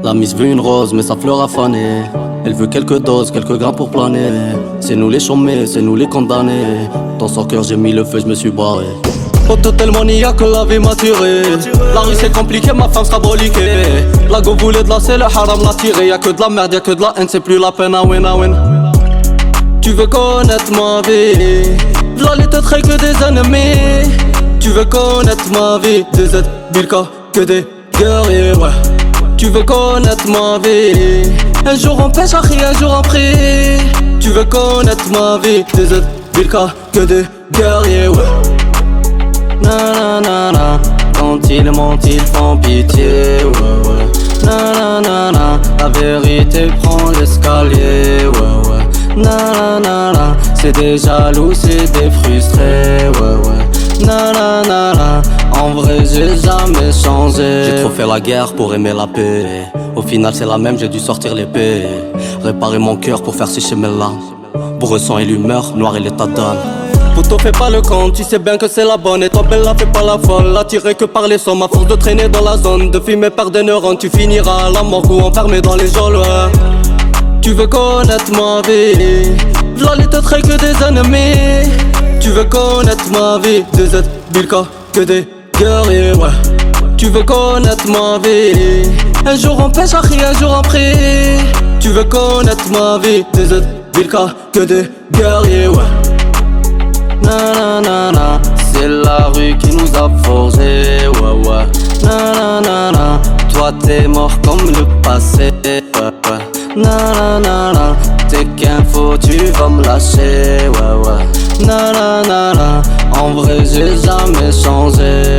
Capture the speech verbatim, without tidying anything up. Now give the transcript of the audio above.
La miss veut une rose, mais sa fleur a fané. Elle veut quelques doses, quelques grains pour planer. C'est nous les chômés, c'est nous les condamnés. Dans son cœur, j'ai mis le feu, je me suis barré. Auto tellement n'y a que la vie m'a tiré. La rue c'est compliqué, ma femme sera broliquée. La go voulait de la, c'est le haram l'a tiré. Y a que de la merde, y a que de la haine, c'est plus la peine à win à win. Tu veux connaître ma vie? V'là les têtes que des ennemis. Tu veux connaître ma vie? Des aides, Bilka, que des guerriers, ouais. Tu veux connaître ma vie? Un jour on pêche, un jour on prie. Tu veux connaître ma vie? Des aides, Bilka, que des guerriers, ouais. Na na na na, quand ils montent, ils font pitié, ouais, ouais. Na na na na, la vérité prend l'escalier, ouais, ouais. Na na na na, c'est des jaloux, c'est des frustrés, ouais, ouais. Na na na na, en vrai, j'ai jamais changé. J'ai trop fait la guerre pour aimer la paix. Au final, c'est la même, j'ai dû sortir l'épée. Réparer mon cœur pour faire sécher mes larmes. Pour le sang et l'humeur, noir et l'état d'âme. Poto, fais pas le con, tu sais bien que c'est la bonne. Et ton belle la fait pas la folle, attirée que par les sommes. À force de traîner dans la zone, de fumer par des neurones, tu finiras à la morgue ou enfermé dans les geôles, ouais. Tu veux connaître ma vie? V'là les têtes que des ennemis. Tu veux connaître ma vie? Des aides, Bilka, que des guerriers, ouais. Tu veux connaître ma vie? Un jour on pêche, un jour on prie. Tu veux connaître ma vie? Des aides, Bilka, que des guerriers, ouais. Na na na na, c'est la rue qui nous a forgés, ouais, ouais. Na na na na, toi t'es mort comme le passé, ouais, ouais. Na na na na, t'es qu'un faux, tu vas me lâcher, ouais, ouais. Na na na na, en vrai, j'ai jamais changé.